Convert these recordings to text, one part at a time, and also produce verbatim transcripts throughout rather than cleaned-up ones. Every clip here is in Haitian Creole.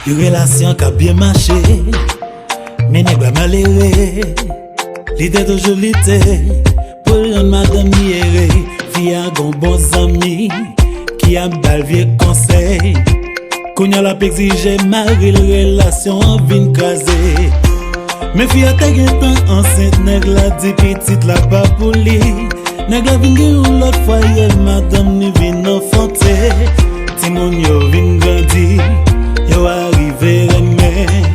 Yon relasyon k ap byen mache, men nèg la malere. Li te toujou lite pou l rann madanm li ere. Fi a gon bon zanmi ki ap ba l vye konsèy. Kounye a l ap egzije mari l, relasyon an vin kraze. Men fi a te gentan ansent, nèg la di pitit la pa pou li. Nèg la vin gen yon lòt fwaye, madanm ni vin anfante. Timoun yo vin grandi, yo arive renmen.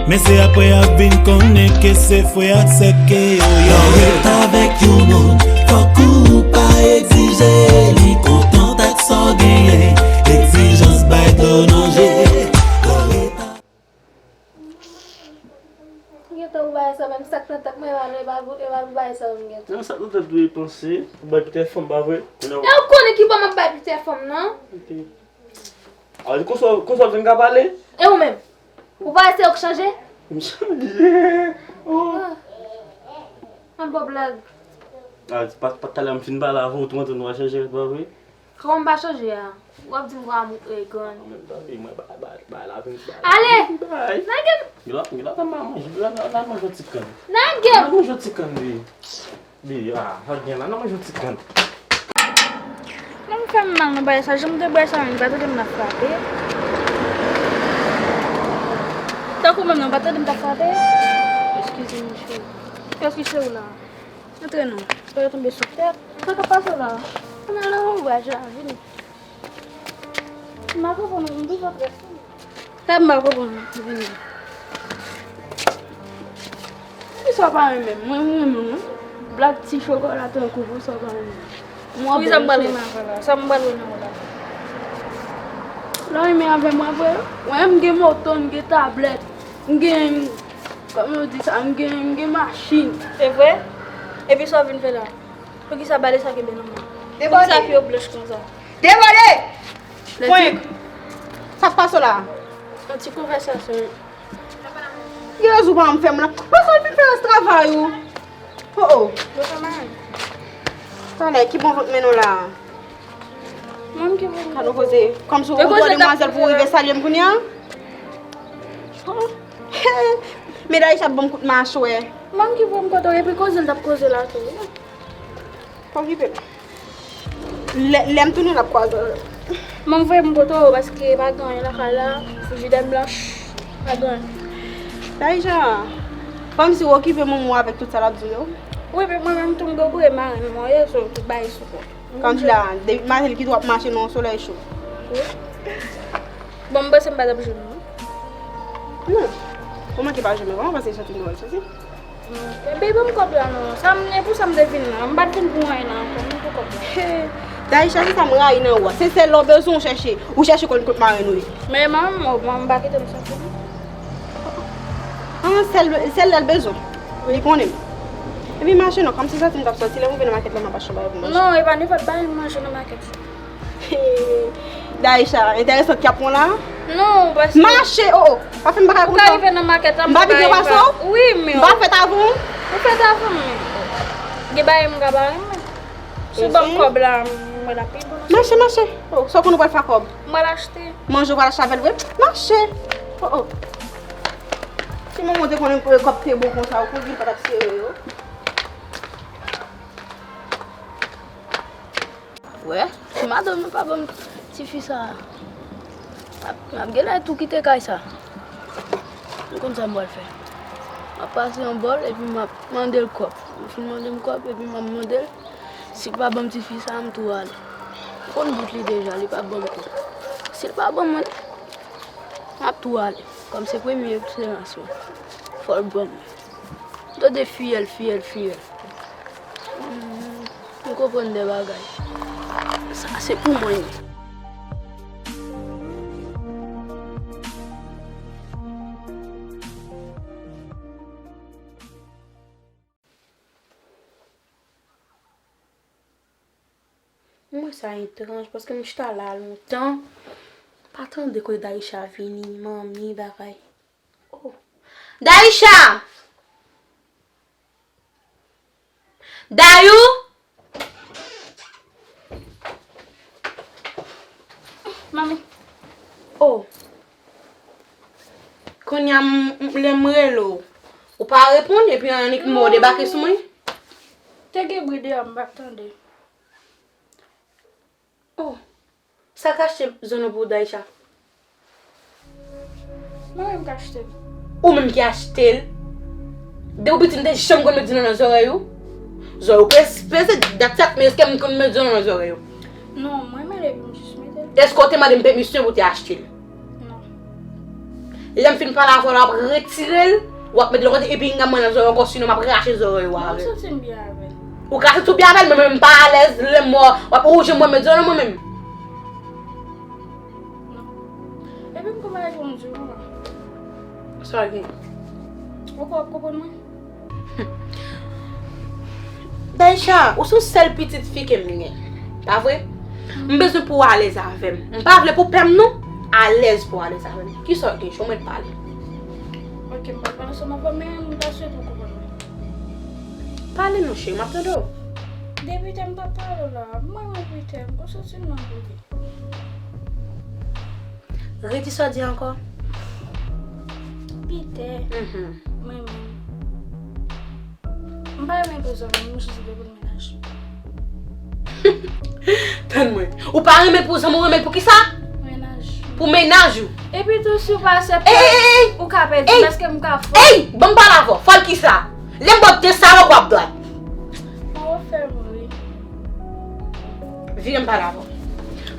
Men se apre y ap vin konnen ke se frè ak sè ke yo ye. Lè w ret avèk yon moun, fòk ou pa egzije li kontan ak sa w genyen. Egzijans bay dlo nan je. Lè w ret Gentan ou bagay sa menm, sak nan tèt mwen, e pa, e pa, e pa pou bagay sa menm gentan. Non, sak nan tèt ou e panse pou bay Pitè fanm, pa vre? E ou konnen ki bò m ap bay Pitè fanm nan? Ok. A, konsa, konsa w vin ka pale? E ou menm? Ou pa wè se ou k chanje? M chanje. Oh. Ah. An bon blag. A, pa, pa talè m fin pale avè w, tou antre nou a chanje, pa vre? Kòman m pa chanje a? W ap di m kòman m, e, grann. Mwen, tande, mwen, bay, bay, bay la vin, bay la vin, bay. Ale! Nage m! Gila, gila, tann m al manje, gila, al manje yon ti kann. Nage m! Al manje yon ti kann, bi. Bi, a, sa k gen la, al manje yon ti kann. Non, m fè m mal nan bagay sa, jan m te bwè sa, m pa tande m t ap frape. Tankou menm non, m pa tande m t ap frape. Eskize m, cheri. Kiyès ki cheri w la? Antre non. Espere tonbe sou tèt. Sa k ap pase la? Ann al nan ombraj la, vini. M pa konprann ou, m toujou ap rete. Sa m pa konprann ou, vini. Poukisa w pa renmen m? Mwen, m renmen w, wi. Blag ti chokola tankou w, poukisa w pa renmen m? Mwen wi, sa m pral renmen avè w la? Sa m pral renmen w la? Lè w renmen avè mwen vre, mwen, m gen moto, m gen tablèt, m gen Kòm yo di sa, m gen, m gen machin. Se vre? Epi sa w vin fè la? Poukisa bale sa kenbe nan men w? Debòde. Poukisa pye w blanch konsa? Debòde! Fwenk! Sa k pase w la? Yon ti konvèsasyon. Ki rezon pa m fè m la? Pase w vin fè rès travay ou. Oh, oh. Yo fè mal. Talè, ki bon vant mennen w la? Mwen ki vant. Sa nou koze. Kòmsi w gon demwazèl pou w rive salye m kounye a? Oh. Men Daïcha ap ban m kout machwè. Mwen ki voye m kote w, epi koze l t ap koze la tou. Pa okipe l. Lè, lè m tounen, l ap kwaze. Mwen voye m kote w, paske pa gen anyen lakay la, frijidè m blanch, pa gen anyen. Daïcha, kòmsi w okipe manman w avèk tout sa l ap di w yo? Wi, men mwen menm tou m gen gwo marenn mwen ye, so tout bagay sou kont. Kòmsi la, depi maten l kite w ap mache nan yon solèy cho. Wi. Bon, m panse m pa t ap jwenn ou. Non. Ou manke pa jwenn mwen. Kòman w panse l soti m te wè l soti? Baby, ban m kòb la non. Sa m, e pou sa m te vin la. M pa t vin pou anyen la ankò. M pou kòb la. Daïcha, se sa m rayi nan ou a. Se sèl lè w bezwen w chèche. Ou chèche konn kot marenn ou ye. Men manman, m pa kite m soti non. Ah, sèl, sèl lè l bezwen. Li konnen m. Epi mache non, kòmsi soti m t ap soti, lè m rive nan makèt la, m ap achte yon bagay pou manje. Non, e pa nenpòt bagay m manje nan makèt. Daïcha, enteresant k ap pran la? Non, paske. Mache, oh, oh. Pa fè m bagay konsa. Ou ka rive nan makèt la, m pa byen pase w? Wi, men. M pa fèt avè w? Ou fèt avè m, men. Gen bagay m ka pa renmen. Si w ban m kòb la, m wè l ap pi bon. Mache, mache. Oh, sa w konn ou pral fè ak kòb? M pral achte. Manje w pral achte avè l vre? Mache. Oh, oh. Si manman w te konnen kòb te bon konsa, ou konnen li pa t ap sere yo. Wè, si madanm nan pa ban m tifi sa a, m ap, m ap genlè tou kite kay sa. M konn sa m pral fè. M ap pase yon bòl epi m ap mande l kòb. M fin mande m kòb epi m ap mande l, si l pa ban m tifi sa a, m tou ale. M konn bout li deja, li p ap ban m kòb. Si l pa ban mwen, m ap tou ale. Kòm se premye esperans mwen, fò l ban mwen. M tande fiyèl, fiyèl, fiyèl. Hmm, m konprann de bagay. Sa se pou mwen l ye. Mwen sa etranj, paske m chita la lontan, pa tande kote Daïcha vini, manmi, bagay. Oh. Daïcha! Dayou! Manmi. Oh. M, m, lè m rele w, ou pa reponn, epi annik mò debake sou mwen. Te gen bri deyò, m pa t tande. Oh, sa k achte zòn nan pou Daïcha? Mwen menm k achte l. Ou menm ki achte l? Depi w piti, m te janm konn met zòn nan zòrèy ou? Zòrèy ou peze, peze, dat sa, men èske m konn met zòn nan zòrèy ou? Non, mwen menm depi m jis mete l. Èske w te mande m pèmisyon pou w te achte l? Non. Lè m fin pale avè w la, w ap retire l, w ap mete l kote, epi m ka mande zòrèy ankò, sinon m ap rache zòrèy ou avè l. Mwen santi m byen avè l. Ou ka santi w byen avè l, men mwen menm m pa alèz, lè m wè w ap, ou janm wè m met zòn nan mwen menm. Non. Epi m konn bagay pou m di w, mama. Sa gen? Ou pa konprann mwen? Daïcha, ou se sèl pitit fi ke m gen, pa vre? M bezwen pou w alèz avè m. M pa vle pou pè m non, alèz pou w alèz avè m. Kisa w gen, chonmèt pale. Ok, m pral pale ansanm avè w, men m ta swete w konprann mwen. Pale non, cheri, m ap tande w. Depi tè m t ap pale w la, mwen menm Pitè, m konn santi m nan bouke. Redi sa w di ankò. Pitè, mhm, mwen menm. M pa renmen pou zanmi m, m jis vle pou l mennaj. Tann mwen. Ou pa renmen l pou zanmi w, renmen l pou kisa? Mennaj. Pou mennaj ou? Epi tou, si w pa aksepte, ey, ey, ey, ou ka pèdi, ey, paske m ka fò. Ey, ban m pale avè w. Fò l kisa? Lè m ba w de sawòk, w ap dwat. Mwen fè m ri. Vire m pale avè w.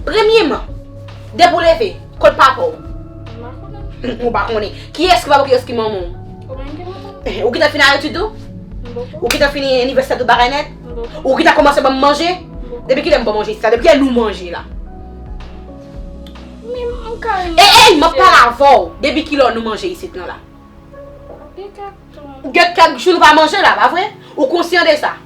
Premyeman, depi w leve, kot papa w? M pa konnen. Ou pa konnen. Kiyès ki papa w, kiyès ki manman w? Ou menm ki manman m. Eh, ou gentan fini etid ou? M poko. Ou gentan fini inivèsitè, tout bagay nèt? M poko. Ou gentan kòmanse ban m manje? M poko. Depi kilè m ba w manje isit la? Depi kilè nou manje la? Men m ka... Ey, ey, m ap pale avè w. Depi kilè nou manje isit la? Gen kèk tan. Gen kèk jou nou pa manje la, pa vre? Ou konsyan de sa?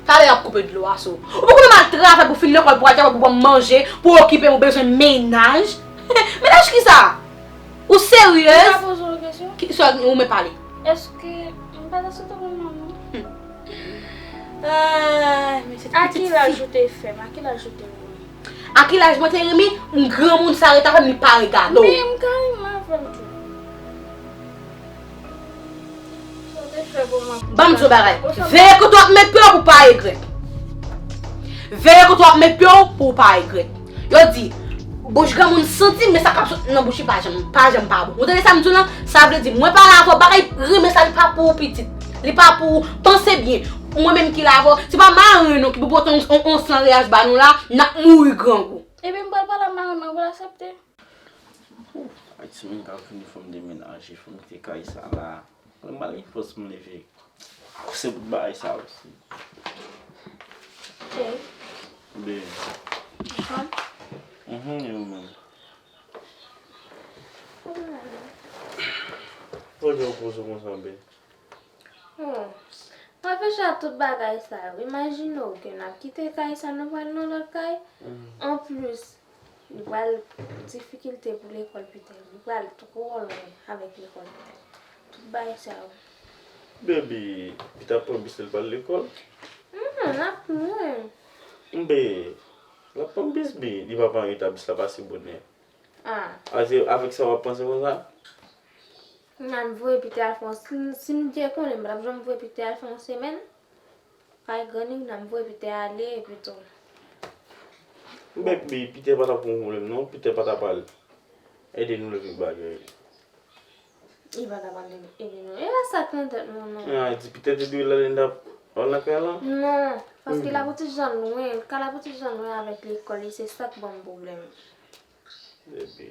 Talè y ap koupe dlo a sou ou. Ou poko menm al travay pou fin lekòl, pou al travay pou ban m manje, pou okipe m, ou bezwen mennaj. Mennaj kisa? Ou seryèz? Mwen ka poze w yon kesyon? Ki, sa ou menm pale? Èske m pa ta sou tablo manman? Ay, men se ti pitit fi. A ki laj ou te fè m? A ki laj ou te renmen m? A ki laj mwen te renmen? M granmoun, sa ret avè m, li pa regade w. Men m ka renmen avè l tou. Ban m di w bagay. Veye kote w ap met pye w pou w pa regrèt. Veye kote w ap met pye w pou w pa regrèt. Yo di, bouch granmoun santi, men sa k ap sot nan bouch li pa janm, pa janm pa bon. Ou tande sa m di w lan? Sa vle di, mwen pale avè w, bagay renmen sa, li pa pou ou pitit. Li pa pou ou. Panse byen. Mwen menm ki la avè w, se pa mari nou ki pou pote yon, yon, yon san reyaj ba nou la, n ap mouri grangou. Ebyen, m pral pale ak mari mwen pou l aksepte. Ay, timoun k ap vini, fò m demenaje, fò m kite kay sa la. Mwen mal gen fòs pou m leve. Kouse bout bagay sa osi. Cheri. Be. Anfòm? Mhm, e ou menm? Kòman w ye? Poze w konsa, be. Hmm. Mwen fè chwa tout bagay sa yo. Imajine w ke n ap kite kay sa, nou pral nan lòt kay. Hmm. Anplis, li pral difikilte pou lekòl Pitè. Li pral twò lwen avèk lekòl Pitè. Tout bagay sa yo. Baby, Pitè ap pran bis li pral lekòl? Hmm, n ap lwen. Be, l ap pran bis, be, li pa pran reta, bis la pase bonè. Ah. A, se avèk sa w ap panse konsa? N ap voye Pitè al fè yon, si, si m te konnen, m pa t ap janm voye Pitè al fè yon semèn. Kay grann li, n ap voye Pitè ale, epi tou. Bèk, Pitè pa t ap gen pwoblèm, non. Pitè pa t ap al ede nou leve bagay. Li pa t ap al ede nou. E pa sa k nan tèt mwen, non. Ah, di Pitè te dwe la, Linda, al nan kay lan? Non, paske Lapotit jan lwen, ka Lapotit jan lwen avèk lekòl li, se sa k ban m pwoblèm. Epi,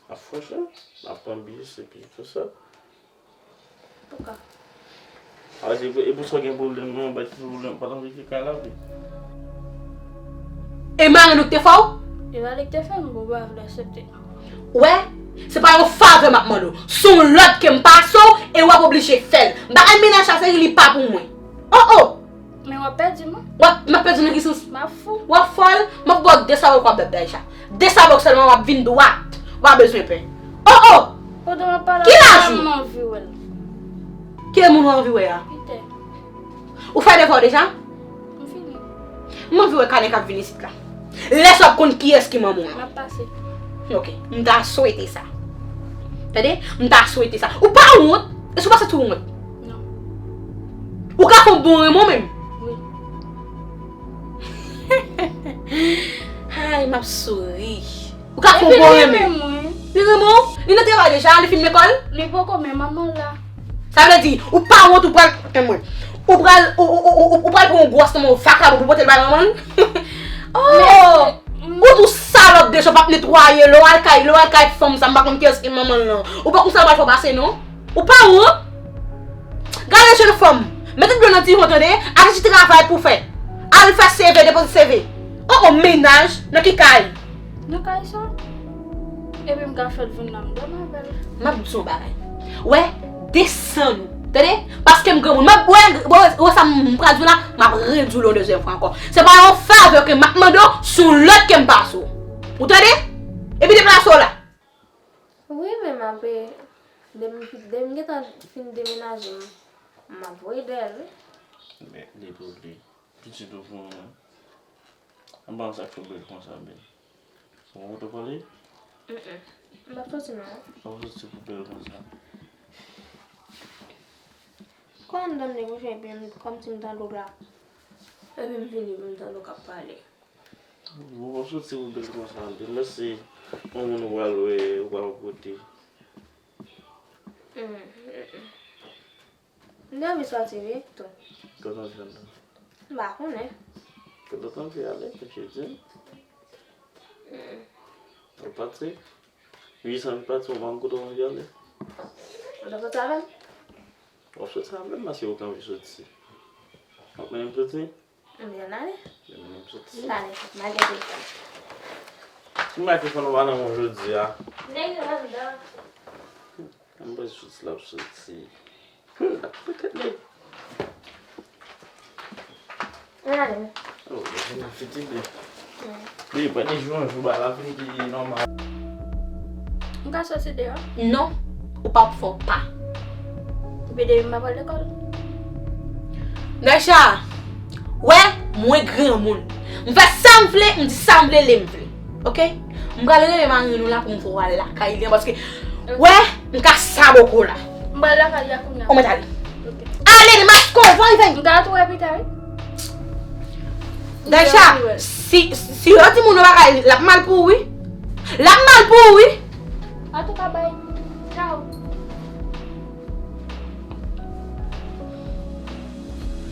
ap franch, wi. Ap pran bis, epi tou sa. Pouka? A, se vre, e pou sa w gen pwoblèm, non, bay ti pwoblèm, pa t anvi kite kay la, wi. E mari nou k te fè w? E pa li k te fè m, bon, ba, vle aksepte. Ou wè, se pa yon favè m ap mande w. Se yon lòd ke m pase w, e w ap oblije fè l. M pa kay mennaj sa, se li pa pou mwen. Oh, oh! Men w ap pèdi m wi. W ap, m ap pèdi w nan ki sans? M ap fou. W ap fòl? M ap ba w de sawòk w ap bèt Daïcha. De sawòk sèlman w ap vin dwat. W pa bezwen pè. Oh, oh! Pandan w ap pale avè m, m anvi wè l. Ki laj ou? Ki moun w anvi wè a? Pitè. Ou fè devwa w deja? M fini. M anvi wè kanè k ap vin isit la. Lè sa w ap konn kiyès ki manman w. M ap pase. Ok, m ta swete sa. Tande, m ta swete sa. Ou pa wont? Èske w pa santi w wont? Non. Ou ka fè yon bon renmen menm? Wi. Ay, m ap souri. Ou ka fè yon bon renmen? Li renmen w? Li nan travay deja, li fin lekòl? Li poko, men manman la. Sa vle di, ou pa wont ou pral, koute mwen. Ou pral, ou, ou, ou, ou, ou pral pran yon gwòs nan men w, vakabon pou pote l bay manman l? Oh! Ou tou salòp deja, w p ap netwaye, lè w al kay, lè w al kay fanm sa, m pa konn kiyès ki manman l lan. Ou pa konn sa l pral fè w pase non. Ou pa wont? Gade jèn fanm, mete dlo nan ti ho tande, al chèche travay pou fè. Al fè C V, depoze C V. Oh, oh, mennaj, nan ki kay? Nan kay sa. Epi m ka fè l vin la, m dòmi avè l. M ap di w yon bagay. Wè, desann ou. Tande? Paske m granmoun. M ap, wè, wè, wè sa m pral di w la, m ap redi w l yon dezyèm fwa ankò. Se pa yon favè ke m ap mande w, se yon lòd ke m pase w. Ou tande? Epi deplase w la. Wi, men m ap, depi, depi m gentan fin demenaje, m, m ap voye dèyè l, wi. Men, li pou li. Pitit ou pou mwen. Anba sa k tou bèl konsa, bèl. Ou kontan pale? Mm-mm. M p ap soti non. Ou soti pou bèl konsa. Kòman m tann li kouche epi m, kòmsi m tande w la. Epi m vini pou m tande w k ap pale. Ou p ap soti pou bèl konsa, bèl. Mwen se yon moun ou pral wè, ou pral kote. Mm, mm, mm. M te anvi sòti wi, tou. Kòman w fè la? M pa konnen. Kòman w fè ale, mesye di? Mm. Ou pati? Wi, san pati, ou pa konn kote w anvi ale? Ou dakò travay? W ap soti avè m, paske ou ka anvi soti. W ap mennen m soti? M vin ale. Vin mennen m soti. M ale, m al gen telefòn. Si m bay telefòn ou pa nan men w jodi a. Nèg yo anndan. Anmwey, soti l ap soti. Hmm, l ap pete nèg. Ann ale. Oh, deja n ap fiti byen. Wi. Li pran de jou an jou, bagay la vin pi nòmal. M ka soti deyò? Non, ou p ap fè yon pa. Epi depi m pa pral lekòl. Daïcha, wè, mwen granmoun. M fè sa m vle, m di sa m vle, lè m vle. Oke? M pral rele mari nou la pou m fè w al lakay li an, paske, wè, m ka saboko la. M pral lakay li a kounye a. Ou mèt ale. Oke. Ale, demas konvwa, li fè. M ka tou wè pita, wi. Daïcha, si, si yo di moun yo bagay, l ap mal pou ou, wi. L ap mal pou ou, wi. Antouka, bay. Tchaw.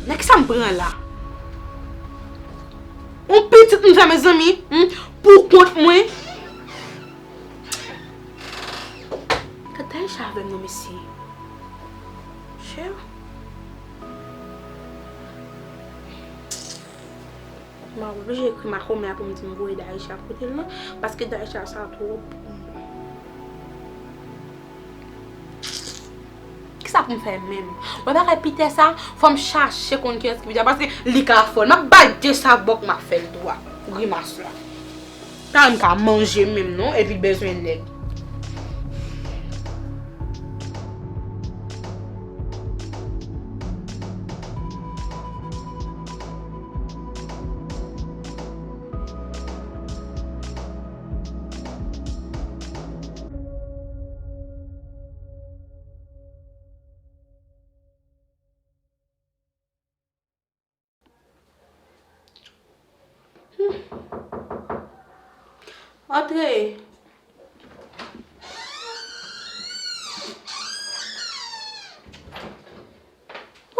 Nan kisa m pran la? Yon pitit m fè, mezanmi, hmm, pou kont mwen. Gad Daïcha avè m non, mesye. Chè. M ap oblije ekri makomè a pou m di m voye Daïcha kote l lan, paske Daïcha sa twòp pou mwen. Kisa pou m fè menm? Wè bagay Pitè sa, fò m chache konn kiyès ki Pitè, paske li ka fò l. M ap bay de sa bòk, m ap fè l twa. Grimas la. Sa m ka manje menm non, epi l bezwen nèg. Antre.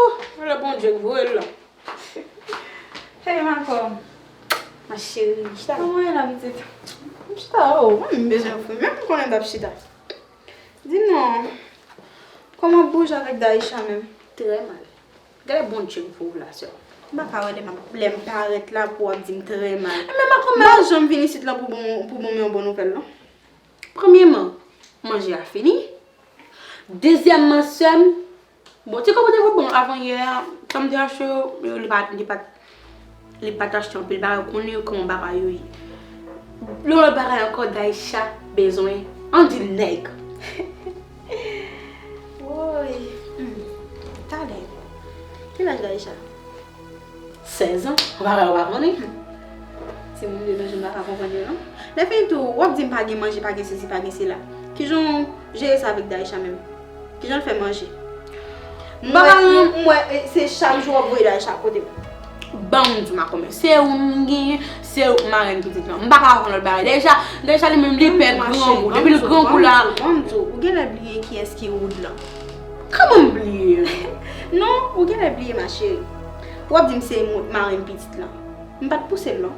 Oh, lè Bondye k voye l la. Hey, ma kòm. Ma chérie, chita. Kòman w ye la, pitit? M chita, oh, mwen menm bezwen fri, menm m konnen m t ap chita. Di non, kòman boujè avèk Daïcha menm? Trè mal. Gade Bondye pou ou la, sè. M pa ka wè lè m ap, lè m parèt la pou w ap di m trè mal. Men m pa janm vin isit la pou bon, pou bon m yon bon nouvèl, non. Premyèman, manje a fini. Dezyèmman, sè m, bon, ti kòb ou te voye ban m avan yè a, sa m te achte yo, yo, li pa, li pa, li pa t achte anpil bagay, ou konnen kòman bagay yo ye. Yon lòt bagay ankò, Daïcha bezwen, ann di nèg. Woy. Hmm. Talè. Ki laj Daïcha? Sèz an. Ou pa, ou pa konnen? Hmm. Timoun de nos jours m pa ka konprann yo non. Lè fini tou, w ap di m pa gen manje, pa gen sesi, pa gen sela. Kijan Jere sa avèk Daïcha menm. Kijan l fè manje? M wè, m wè, e, se chak jou w ap voye Daïcha kote m. Ban m di w, makomè, se ou m genyen, se ou k marenn pitit lan. M pa ka wè lòt bagay. Daïcha, Daïcha li menm, li pè grangou. Depi l grangou la. Ban m di w, ou genlè bliye kiyès ki Wood lan. Kòman m bliye? Non, ou genlè bliye, ma chérie. W ap di m se ou k marenn pitit lan. M pa t pouse l, non.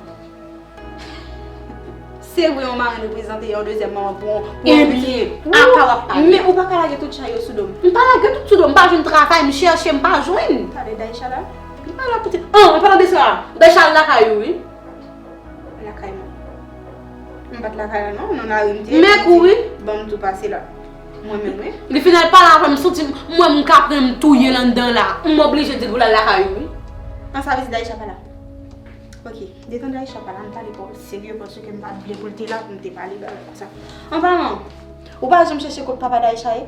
Se vre, yon marenn reprezante yon dezyèm manman pou yon, pou yon pitit. Ebyen, apa w ap pale? Men ou pa ka lage tout chay yo sou do m. M pa lage tout sou do m, m pa jwenn travay, m chèche, m pa jwenn. Tande Daïcha la? M pa la pou tèt. An, an palan de sa, Daïcha al lakay ou, wi. Lakay mwen? M pa t lakay la, non, nan lari m te ye. Men kouri. Ban m tou pase la. Mwen menm, wi. Li fin al pale avè m, m santi m, mwen, m ka pran m touye l anndan la. M oblije di l pou l al lakay ou, wi. An, sa vle di Daïcha pa la? Ok, detan Daïcha pa la, m pale pawòl serye paske m pa t vle pou l te la pou m te pale bagay konsa. An palan, ou pa janm chèche kot papa Daïcha ye?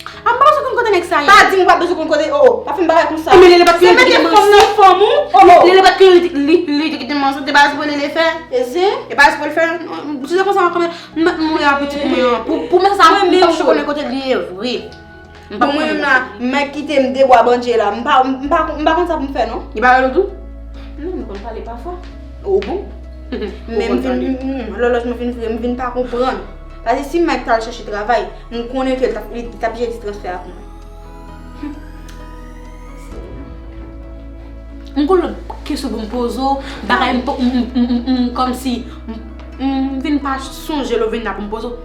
A, m pa bezwen konn kote nèg sa ye. Pa di m ou pa bezwen konn kote, oh, oh, pa fè m bagay konsa. Ebyen, Lele pa t konnen li te kite m ansent. Se mete fanm nan fanm ou, oh, oh. Lele pa t konnen li te, li, li te kite m ansent, se pa sa pou Lele fè. E se? E pa sa pou l fè. Se konsa m ap kanpe, m, m, m, pitit mwen an. Pou, pou mwen sa, m pa t konnen kote li ye vre. Bon, mwen menm la, m mèt kite m debwa bandye la. M pa, m pa, m pa konn sa pou m fè, non. Li pa rele w tou? Non, m konn pale pafwa. Oh, bon? Men m vin, m, m, lòlòj mwen vin vire, m vin pa konprann. Paske si m mèt t al chèche travay, m konnen ke l t ap, li t ap jere ti transfè a pou mwen. M gon lòt kesyon pou m poze w, bagay m, m, m, m, m, m, kòmsi, m, m vin pa sonje l, ou vin la pou m poze w.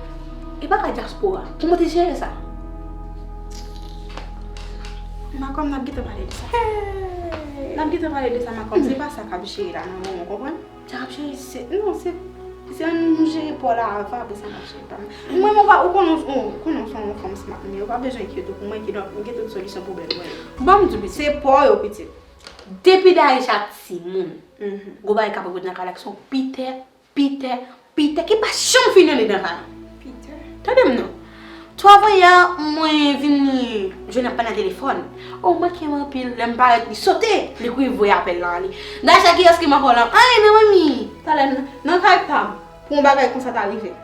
E bagay dyaspora, kòman w te jere sa? Makomè, n ap gentan pale de sa. N ap gentan pale de sa, Makomè. Se pa sa k ap jere la nan moman, w konprann? Sa k ap jere? Se, non, se, se ann nou jere pa w la avan, apre sa n ap jere pa m. Mwen, mwen pa, ou konnen, ou konnen w se yon fanm smart, men ou pa bezwen enkyete w pou mwen, kidonk, m gen tout solisyon pwoblèm mwen yo. Ban m di w, pitit. Se pa w yo, pitit. Depi Daïcha timoun, gon bagay k ap rive nan kay la ki se yon pitè, pitè, pitè ki pa janm fin andedan kay la. Pitè. Tande m non. Twa vwayè mwen vin jwenn ap pale nan telefòn. Oh, manke m anpil, lè m parèt li sote, li kouri voye apèl lan ale. Daïcha, kiyès ki manke w la? Anyen non, manmi. Talè nan, nan kay pa m, pou yon bagay konsa ta rive.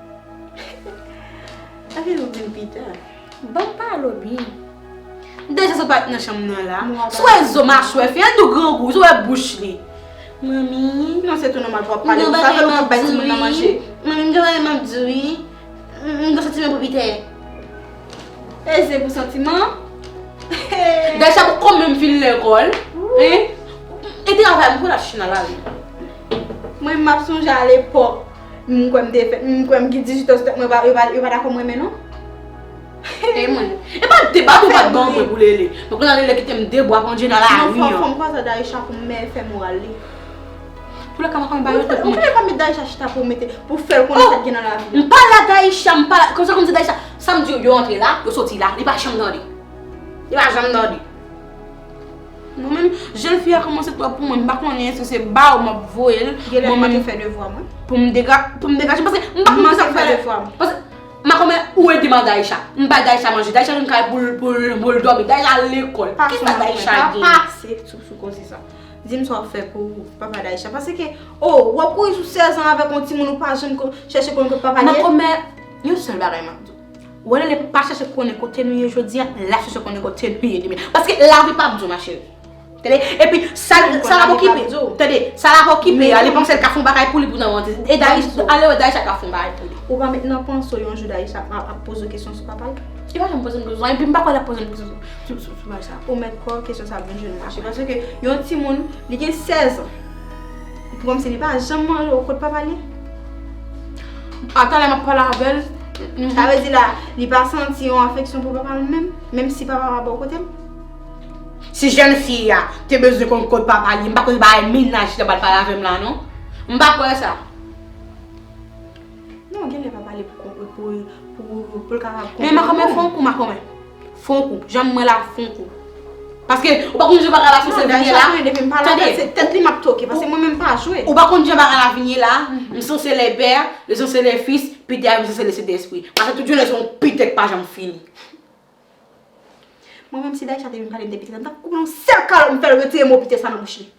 Sa vin ou vin pitè. Ban m pale w byen. Deja sa pa t nan chanm nan la. Si w wè zo machwè fi an, tou grangou, si w wè bouch li. Manmi. Non, se tou nòmal pou w ap pale konsa, fè l ou bay timoun nan manje. Manmi, m gen bagay m ap di w wi. M gen santiman pou Pitè. E se pou santiman? Deja pou konbyen m fin lekòl. Hein? E travay m pou l ap chita nan lari. Mwen, m ap sonje alepòk. M kwè m te fè, m kwè m gen dizuit an sou tèt mwen, yo pa, yo pa, yo pa dakò m renmen non. E mwen. E pa deba tou pa t ban mwen pou Lele. Donk la Lele kite m debwa pandye nan lari an. Non, fò, fò m kwaze Daïcha pou m fè moral li. Toulèka, m ap ba yo tout mwen. Ou genlè pa met Daïcha chita pou mete, pou fè l konnen sa k gen nan lavi a. M pa la Daïcha, m pa la, konsa konn di Daïcha, sa m di yo, yo antre la, yo soti la, li pa janm tande. Li pa janm tande. Mwen menm, jèn fi a kòmanse twòp pou mwen, m pa konnen si se ba w m ap voye l. Genlè m manke fè devwa mwen. Pou m dega-, pou m degaje m, paske m pa konn kisa m fè. Paske Makomè, ou ede m ak Daïcha. M bay Daïcha manje. Daïcha jwenn kay pou l, pou l, pou l dòmi. Daïcha al lekòl. Kisa Daïcha gen? Pa pase sou, sou koze sa. Di m sa w ap fè pou papa Daïcha. Paske, oh, w ap kouri sou sèz an avèk yon timoun ou pa janm ko-, chèche konn kot papa l ye. Makomè, yon sèl bagay m ap di w. Wè Lele pa chèche konnen kote nou ye jodi a, l ap chèche konnen kote nou ye demen. Paske lavi p ap di w, ma chérie. Tande? Epi, sa, sa l ap okipe. Tande, sa l ap okipe a, li panse l ka fè yon bagay pou li pou nan manje. E Daïcha, ale wè Daïcha ka fè yon bagay pou li. Ou pa met nan panse w yon jou Daïcha ap, ap poze w kesyon sou papa l? Li pa janm poze m kesyon sa, epi m pa kwè l ap poze m kesyon sou, sou, sou, sou bagay sa. Ou mèt kwè w kesyon sa ap vin jwenn ou, ma chérie. Paske yon timoun, li gen sèz an. Li kòmsi li pa janm mande w kot papa l ye. A talè m ap pale avè l. Sa vle di la, li pa santi yon afeksyon pou papa l menm, menm si papa pa bò kote l. Si jèn fi a te bezwen konn kot papa l ye, m pa kwè se bagay mennaj li t ap al pale avè m la non. M pa kwè sa. Non, genlè papa li pou, pou, pou, pou l kapab konprann. Men Makomè fè yon kou, Makomè. Fè yon kou. Janm mwen la fè yon kou. Paske ou pa konn jan bagay la sanse vin ye la. Tande. Se tèt li m ap toke, paske mwen menm m pa jwe. Ou pa konn jan bagay la vin ye la. M sanse le pè, li sanse le fis, Pitè, m sanse le Sentespri. Paske tout jounen se yon pitè k pa janm fini. Mwen menm si Daïcha te vin pale m de Pitè, m t ap koupe l yon sèl kalòt, m fè l retire mo Pitè sa nan bouch li.